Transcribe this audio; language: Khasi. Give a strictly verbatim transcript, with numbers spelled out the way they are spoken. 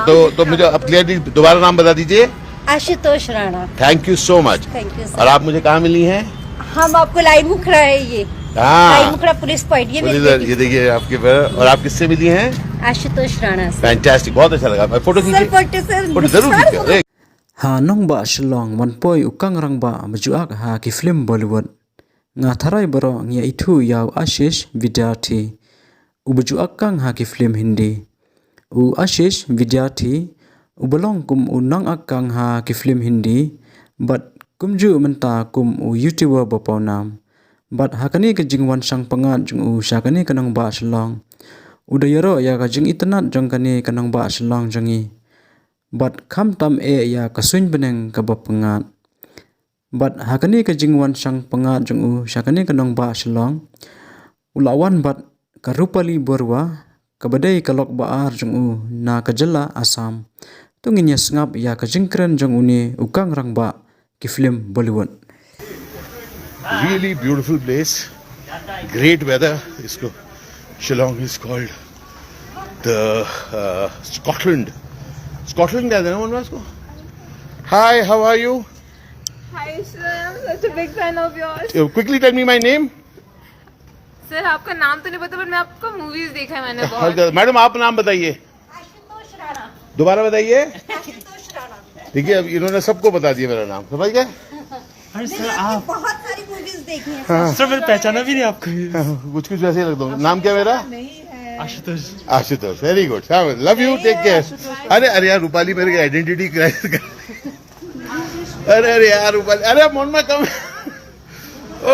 तो तो मुझे आप क्लियरली दोबारा नाम बता दीजिए। Ashutosh Rana. Thank you so much. Thank you और आप मुझे कहाँ मिली हैं? हम आपको लाइन मुखड़ा है ये। हाँ। लाइन मुखड़ा पुलिस पॉइंट, ये बोलिए मेरी सर, बेटी। ये देखिए आपके पर और आप किससे मिली हैं? आशुतोष राणा से। फैंटास्टिक, बहुत अच्छा लगा। मैं फोटो सर, खींचिए। फोटो सर, फोटो जरूर सारे खींचिए। फोटो। एक Ha nongbah Shillong wan poi u kang rangbah ba ju ak ha ki film Bollywood. Nga tharai baroh ngi ïa ithuh ïa u Ashish Vidyarthi, u ba ju ak kang ha ki film Hindi. U Ashish Vidyarthi u ba long kum u nong ak kang ha ki film Hindi bad kumjuh mynta kum u YouTuber ba pawnam. Bad ha kane ka jingwan shang pyngngad jong u sha kane ka nongbah Shillong, u da ïaroh ïa ka jingitynnad jong kane ka nongbah Shillong jong ngi. Bad khamtam eh ïa ka suiñ bneng kaba pyngngad. Bad ha kane ka jingwan shang pyngngad jong u sha kane ka nongbah Shillong, u la wan bad ka Rupali Barua, kaba dei ka lok ba ar jong u na ka jylla Assam. To ngin ïa sngap ïa ka jingkren jong une u kang rangbah ki film Bollywood. Really beautiful place. Great weather. इसको Shillong is called the uh, Scotland. Scotland कहते हैं ना मनवा इसको? Hi, how are you? Hi sir, I'm such a big fan of yours. Uh, quickly tell me my name. Sir, आपका नाम तो नहीं पता, पर मैं आपका मूवीज देखा है मैंने बहुत। मैडम, आप नाम बताइए। आशुतोष राणा। दोबारा बताइए। आशुतोष राणा। देखिए, अब इन्होंने सबको बता दिया मेरा नाम, समझ गए? अरे सर, आप बहुत सारी मूवीज देखी हैं। सर, मैंने पहचाना भी नहीं आपको। कुछ कुछ वैसे ही रख दो। नाम क्या मेरा? आशुतोष। Ashutosh. Very good. Love you, take care. अरे अरे यार, रूपाली मेरी आइडेंटिटी क्राइसिस कर। अरे अरे यार, रूपाली, अरे, मनवा कम। ओ,